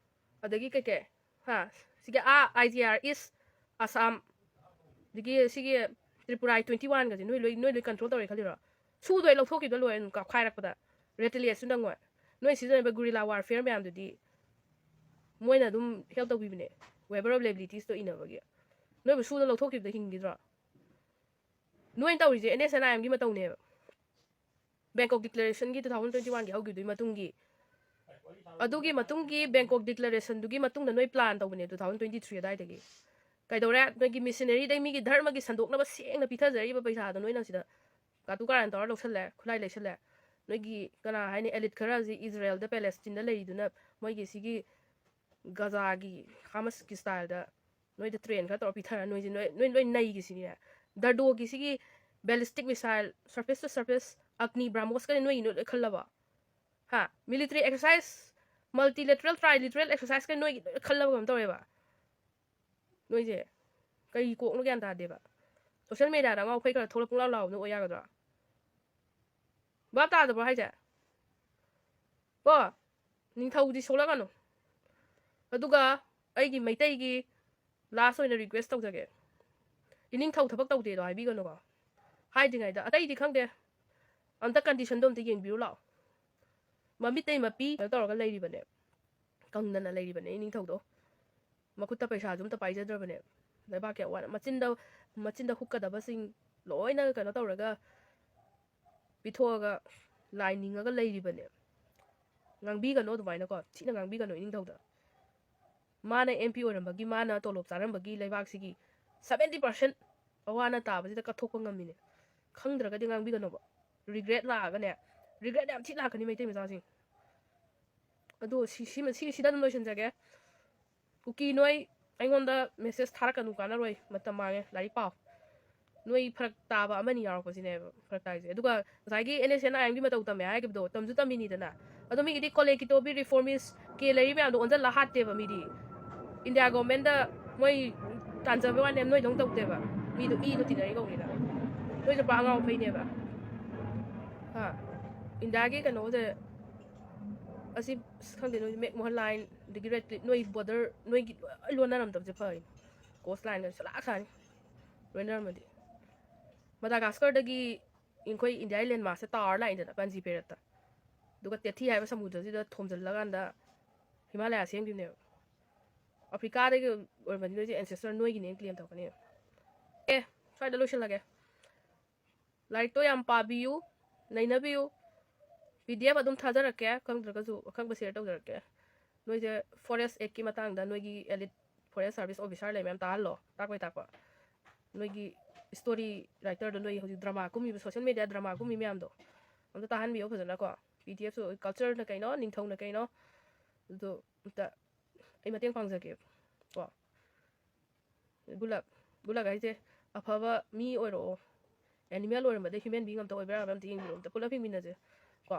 ꯑꯗꯒꯤ ꯀꯩꯀꯩ? ꯍꯥ? ꯁꯤꯒꯤ ꯑꯥ IGR East Assam, ꯑꯗꯒꯤ ꯁꯤꯒꯤ ꯇ꯭ꯔꯤꯄꯨꯔꯥꯒꯤ twenty oneꯒꯁꯦ ꯅꯣꯏ ꯂꯣꯏ, ꯅꯣꯏ ꯂꯣꯏ control ꯇꯧꯔꯦ ꯈꯜꯂꯤꯔꯣ? ꯁꯨꯗꯣꯏ ꯂꯧꯊꯣꯛꯈꯤꯕꯗ ꯂꯣꯏꯔꯦ ꯑꯗꯨꯝ ꯀꯥꯞꯈꯥꯏꯔꯛꯄꯗ꯫ Retaliateꯁꯨ ꯅꯪꯉꯣꯏ꯫ ꯅꯣꯏ ꯁꯤꯖꯤꯟꯅꯔꯤꯕ guerrilla warfare ꯃꯌꯥꯝꯗꯨꯗꯤ ꯃꯣꯏꯅ ꯑꯗꯨꯝ help ꯇꯧꯕꯤꯕꯅꯦ꯫ Waiver of liabilitiesꯇꯣ ꯏꯅꯕꯒꯤ꯫ ꯅꯣꯏꯕꯨ ꯁꯨꯗ ꯂꯧꯊꯣꯛꯈꯤꯕꯗ ꯍꯤꯡꯈꯤꯗ꯭ꯔꯣ? ꯅꯣꯏꯅ ꯇꯧꯔꯤꯁꯦ NSCN-IMꯒꯤ ꯃꯇꯧꯅꯦꯕ꯫ Bangkok Declarationꯒꯤ two thousand twenty oneꯒꯤ ꯍꯧꯈꯤꯕꯗꯨꯒꯤ ꯃꯇꯨꯡꯒꯤ, ꯑꯗꯨꯒꯤ ꯃꯇꯨꯡꯒꯤ Bangkok Declarationꯗꯨꯒꯤ ꯃꯇꯨꯡꯗ ꯅꯣꯏ plan ꯇꯧꯕꯅꯦ two thousand twenty three ꯑꯗꯨꯋꯥꯏꯗꯒꯤ꯫ ꯀꯩꯗꯧꯔꯦ? ꯅꯣꯏꯒꯤ missionaryꯗꯩ ꯃꯤꯒꯤ ꯙꯔꯃꯒꯤ ꯁꯟꯗꯣꯛꯅꯕ ꯁꯦꯡꯅ ꯄꯤꯊꯖꯔꯤꯕ ꯄꯩꯁꯥꯗꯣ ꯅꯣꯏꯅ ꯁꯤꯗ ꯀꯥꯇꯨ ꯀꯥꯔꯟ ꯇꯧꯔ ꯂꯧꯁꯜꯂꯦ, ꯈꯨꯠꯂꯥꯏ ꯂꯩꯁꯜꯂꯦ꯫ ꯅꯣꯏꯒꯤ ꯀꯅꯥ ꯍꯥꯏꯅꯤ, elite ꯈꯔꯁꯤ ꯏꯖꯔꯦꯜꯗ, ꯄꯦꯂꯦꯁꯇꯤꯟꯗ ꯂꯩꯔꯤꯗꯨꯅ ꯃꯣꯏꯒꯤ ꯁꯤꯒꯤ ꯒꯖꯥꯒꯤ ꯍꯥꯃꯁꯀꯤ styleꯗ ꯅꯣꯏꯗ train ꯈꯔ ꯇꯧꯔ ꯄꯤꯊꯔ ꯅꯣꯏꯁꯦ ꯅꯣꯏ, ꯅꯣꯏ ꯂꯣꯏ ꯅꯩꯒꯦ ꯁꯤꯅꯤꯅꯦ꯫ ꯗꯔꯗꯣꯒꯤ ꯁꯤꯒꯤ ballistic missile, surface to surface, Agni, BrahMosꯀꯅꯦ ꯅꯣꯏꯒꯤ ꯅꯣꯏ ꯂꯣꯏ ꯈꯜꯂꯕꯣ? ꯍꯥ? Military exercise, multilateral, trilateral exerciseꯀ ꯅꯣꯏꯒꯤ ꯂꯣꯏ ꯈꯜꯂꯕ ꯀꯩꯅꯣꯝ ꯇꯧꯔꯦꯕ꯫ ꯅꯣꯏꯁꯦ ꯀꯩ ꯀꯣꯛꯅꯣ ꯒ꯭ꯌꯥꯟ ꯇꯥꯗꯦꯕ꯫ Social mediaꯗ ꯑꯉꯥꯎ ꯑꯐꯩ ꯈꯔ ꯊꯣꯛꯂꯛ ꯄꯨꯡꯂꯥꯎ ꯂꯥꯎꯕꯅ ꯑꯣꯏ ꯌꯥꯒꯗ꯭ꯔꯣ? ꯚꯥꯞ ꯇꯥꯗꯕ꯭ꯔꯣ ꯍꯥꯏꯁꯦ? ꯀꯣ? ꯅꯤꯡꯊꯧꯗꯤ ꯁꯣꯛꯂꯛꯀꯅꯨ꯫ ꯑꯗꯨꯒ ꯑꯩꯒꯤ ꯃꯩꯇꯩꯒꯤ last ꯑꯣꯏꯅ request ꯇꯧꯖꯒꯦ, ꯏꯅꯤꯡꯊꯧ ꯊꯕꯛ ꯇꯧꯗꯦꯗꯣ ꯍꯥꯏꯕꯤꯒꯅꯨꯀꯣ꯫ ꯍꯥꯏꯗ꯭ꯔꯤꯉꯩꯗ ꯑꯇꯩꯗꯤ ꯈꯪꯗꯦ, ꯑꯝꯇ conditionꯗꯣ ꯑꯝꯇ ꯌꯦꯡꯕꯤꯔꯨ ꯂꯥꯛꯑꯣ꯫ ꯃꯃꯤꯠꯇꯩ ꯃꯄꯤ ꯀꯩꯅꯣ ꯇꯧꯔꯒ ꯂꯩꯔꯤꯕꯅꯦ, ꯀꯪꯗꯅ ꯂꯩꯔꯤꯕꯅꯦ ꯏꯅꯤꯡꯊꯧꯗꯣ꯫ ꯃꯈꯨꯠꯇ ꯄꯩꯁꯥꯁꯨ ꯑꯝꯇ ꯄꯥꯏꯖꯗ꯭ꯔꯕꯅꯦ꯫ ꯂꯩꯕꯥꯛꯀꯤ ꯑꯋꯥ ꯃꯆꯤꯟꯗ, ꯃꯆꯤꯟꯗ ꯍꯨꯛꯀꯗꯕꯁꯤꯡ ꯂꯣꯏꯅ ꯀꯩꯅꯣ ꯇꯧꯔꯒ ꯄꯤꯊꯣꯛꯑꯒ ꯂꯥꯏ ꯅꯤꯡꯉꯒ ꯂꯩꯔꯤꯕꯅꯦ꯫ ꯉꯥꯡꯕꯤꯒꯅꯣ ꯑꯗꯨꯃꯥꯏꯅꯀꯣ, ꯊꯤꯅ ꯉꯥꯡꯕꯤꯒꯅꯣ ꯏꯅꯤꯡꯊꯧꯗ꯫ ꯃꯥꯅ MP ꯑꯣꯏꯔꯝꯕꯒꯤ, ꯃꯥꯅ ꯇꯣꯂꯣꯞ ꯆꯥꯔꯝꯕꯒꯤ ꯂꯩꯕꯥꯛꯁꯤꯒꯤ seventy percent ꯑꯋꯥ ꯑꯅꯥ ꯇꯥꯕꯁꯤꯗ ꯀꯠꯊꯣꯛꯄ ꯉꯝꯃꯤꯅꯦ꯫ ꯈꯪꯗ꯭ꯔꯒꯗꯤ ꯉꯥꯡꯕꯤꯒꯅꯣꯕ꯫ Regret ꯂꯥꯛꯑꯒꯅꯦ, regret ꯌꯥꯝ ꯊꯤ ꯂꯥꯛꯀꯅꯤ ꯃꯩꯇꯩ ꯃꯆꯥꯁꯤꯡ꯫ ꯑꯗꯣ ꯁꯤ, ꯁꯤꯃ-, ꯁꯤ, ꯁꯤꯗ ꯑꯗꯨꯝ ꯂꯣꯏꯁꯤꯟꯖꯒꯦ꯫ ꯀꯨꯀꯤ ꯅꯣꯏ ꯑꯩꯉꯣꯟꯗ message ꯊꯥꯔꯛꯀꯅꯨ, ꯀꯥꯟꯅꯔꯣꯏ, ꯃꯇꯝ ꯃꯥꯡꯉꯦ, ꯂꯥꯏꯔꯤꯛ ꯄꯥꯎ꯫ ꯅꯣꯏ ꯐꯔꯛ ꯇꯥꯕ ꯑꯃꯅꯤ ꯌꯥꯎꯔꯛꯄꯁꯤꯅꯦꯕ ꯐꯔꯛ ꯇꯥꯏꯁꯦ꯫ ꯑꯗꯨꯒ ꯉꯁꯥꯏꯒꯤ NSCN IM ꯒꯤ ꯃꯇꯧ ꯇꯝꯃꯦ ꯍꯥꯏꯈꯤꯕꯗꯣ, ꯇꯝꯁꯨ ꯇꯝꯃꯤꯅꯤꯗꯅ꯫ ꯑꯗꯣ ꯃꯤꯒꯤꯗꯤ ꯀꯣꯂꯦꯖꯀꯤ ꯇꯣꯞꯄꯤ reformist ꯀꯦ ꯂꯩꯔꯤ ꯃꯌꯥꯝꯗꯣ ꯑꯣꯟꯁꯤꯜꯂ ꯍꯥꯠꯇꯦꯕ ꯃꯤꯗꯤ꯫ India government ꯗ ꯃꯣꯏ ꯇꯥꯟꯖꯕꯩ ꯋꯥꯅꯦ, ꯅꯣꯏꯗꯧ ꯇꯧꯗꯦꯕ꯫ ꯃꯤꯗꯣ ꯏꯗꯣ ꯇꯤꯟꯅꯔꯤ ꯀꯧꯕꯅꯤꯅ꯫ ꯅꯣꯏꯁꯨ ꯄꯨꯔꯥ ꯑꯉꯥꯎ ꯑꯐꯩꯅꯦꯕ꯫ ꯍꯥ? India ꯒꯤ ꯀꯩꯅꯣꯁꯦ, ꯑꯁꯤ, ꯑꯁ, ꯈꯪꯗꯦ, ꯅꯣꯏ ꯃꯦꯛꯃꯣꯍꯟ ꯂꯥꯏꯟ, ꯑꯗꯒꯤ ꯔꯦꯠ ꯀ꯭ꯂꯤꯞ, ꯅꯣꯏ ꯕꯣꯔꯗꯔ, ꯅꯣꯏꯒꯤ ꯂꯣꯏ ꯂꯣꯟꯅꯔꯝꯗꯕꯁꯦ ꯐꯩ꯫ ꯀꯣꯁ ꯂꯥꯏꯟꯒ ꯁꯂꯥꯛ ꯁꯥꯅꯤ ꯂꯣꯏꯅꯔꯝꯃꯗꯤ꯫ ꯃꯗꯥꯒꯥꯁꯀꯔꯗꯒꯤ ꯑꯩꯈꯣꯏ ꯏꯟꯗꯤꯌꯥꯒꯤ ꯂꯦꯟꯃꯥꯔꯛꯁꯦ ꯇꯥꯋꯔ ꯂꯥꯛꯏꯗꯅ ꯀꯥꯟꯆꯤꯄꯨꯔꯠꯇ꯫ ꯑꯗꯨꯒ ꯇꯦꯊꯤ ꯍꯥꯏꯕ ꯁꯃꯨꯗ꯭ꯔꯁꯤꯗ ꯊꯣꯝꯖꯤꯜꯂꯀꯥꯟꯗ ꯍꯤꯃꯥꯂꯌꯥ ꯁꯦꯝꯈꯤꯕꯅꯦꯕ꯫ ꯑꯐ꯭ꯔꯤꯀꯥꯗꯒꯤ ꯑꯣꯏꯔꯝꯃꯗꯤ ꯅꯣꯏꯁꯦ ancestor ꯅꯣꯏꯒꯤꯅꯦꯅ claim ꯇꯧꯔꯛꯀꯅꯤ꯫ ꯑꯦ, ꯁ꯭ꯋꯥꯏꯗ ꯂꯣꯏꯁꯤꯜꯂꯒꯦ꯫ ꯂꯥꯏꯔꯤꯛꯇꯣ ꯌꯥꯝ ꯄꯥꯕꯤꯌꯨ, ꯅꯩꯅꯕꯤꯌꯨ꯫ PDF ꯑꯗꯨꯝ ꯊꯥꯖꯔꯛꯀꯦ, ꯈꯪꯗ꯭ꯔꯒꯁꯨ ꯑꯈꯪꯕ share ꯇꯧꯖꯔꯛꯀꯦ꯫ ꯅꯣꯏꯁꯦ Forest Act ꯀꯤ ꯃꯇꯥꯡꯗ ꯅꯣꯏꯒꯤ elite forest service officer ꯂꯩ ꯃꯌꯥꯝ ꯇꯥꯍꯜꯂꯣ, ꯇꯥꯛꯄꯩ ꯇꯥꯛꯄ꯫ ꯅꯣꯏꯒꯤ story writer ꯗꯣ, ꯅꯣꯏ ꯍꯧꯖꯤꯛ drama ꯀꯨꯝꯃꯤꯕ, social media drama ꯀꯨꯝꯃꯤ ꯃꯌꯥꯝꯗꯣ ꯑꯝꯇ ꯇꯥꯍꯟꯕꯤꯌꯣ ꯐꯖꯅꯀꯣ꯫ PDF ꯁꯨ culture ꯅ ꯀꯩꯅꯣ, ꯅꯤꯡꯊꯧꯅ ꯀꯩꯅꯣ, ꯑꯗꯨ ꯑꯝꯇ ꯑꯩ ꯃꯇꯦꯡ ꯄꯥꯡꯖꯒꯦ ꯀꯣ꯫ Good luck꯫ Good luck ꯍꯥꯏꯁꯦ, ꯑꯐꯕ ꯃꯤ ꯑꯣꯏꯔꯛꯑꯣ꯫ Animal ꯑꯣꯏꯔꯝꯕꯗ human being ꯑꯝꯇ ꯑꯣꯏꯕ ꯌꯥꯕ꯭ꯔꯥ ꯑꯝꯇ ꯌꯦꯡꯕꯤꯔꯣ, ꯑꯝꯇ ꯄꯨꯂꯞ ꯍꯤꯡꯃꯤꯟꯅꯁꯦ ꯀꯣ꯫